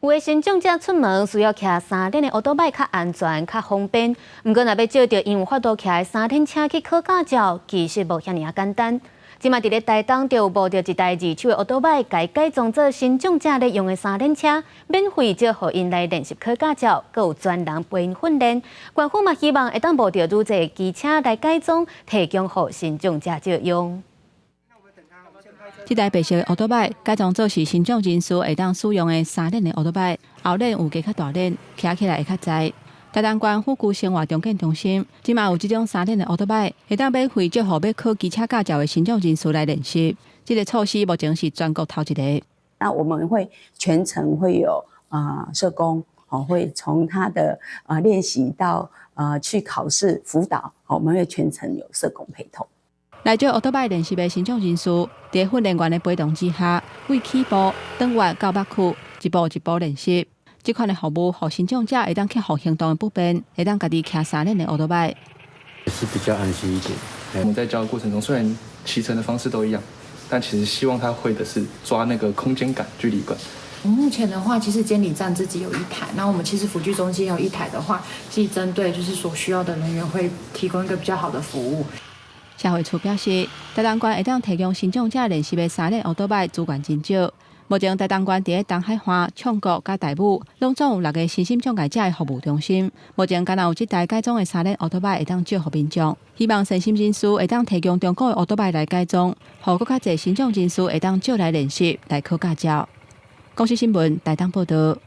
有的身障者出門需要騎三輪的歐多拜較安全、較方便。毋過若欲借著𪜶有法度騎的三輪車去考駕照，其實無遐爾仔簡單。這馬佇咧台東就有募著一台二手的歐多拜，共伊改裝做身障者咧用的三輪車，免費借予𪜶來練習考駕照，閣有專人陪𪜶訓練。縣府嘛希望會當募著愈濟機車來改裝，提供予身障者借用。這台白色的歐多拜改裝做是身障人士會當使用的三輪的歐多拜，後輪有加較大輪，騎起來會較載。台東縣府區生活重建中心，這馬有這種三輪的歐多拜，會當免費借予欲考機車駕照的身障人士來練習。這個措施目前是全國頭一个。那我們會全程會有社工，哦，會從他的練習到去考試輔導，我們會全程有社工陪同。來借歐多拜練習的身障人士，佇訓練員的陪同之下，為起步、轉彎到北區，一步一步練習。這款的服務，予身障者會當克服行動的不便，會當家己騎三輪的歐多拜。是比較安心一點。我們在教的過程中，雖然騎乘的方式都一樣，但其實希望他會的是抓那個空間感、距離感。目前的話，其實監理站自己有一台，那我們其實輔具中心有一台的話，是針對就是所需要的人員會提供一個比較好的服務。社會處表示，台東縣會當提供身障者練習的三輪歐多拜資源真少。目前台東縣佇咧東海岸、暢國佮大武，攏總有六个身心障礙者的服務中心。目前敢若有這台改裝的三輪歐多拜會當借予民眾，希望善心人士會當提供中古的歐多拜來改裝，予閣較濟身障人士會當借來練習來考駕照。公視新聞台東報道。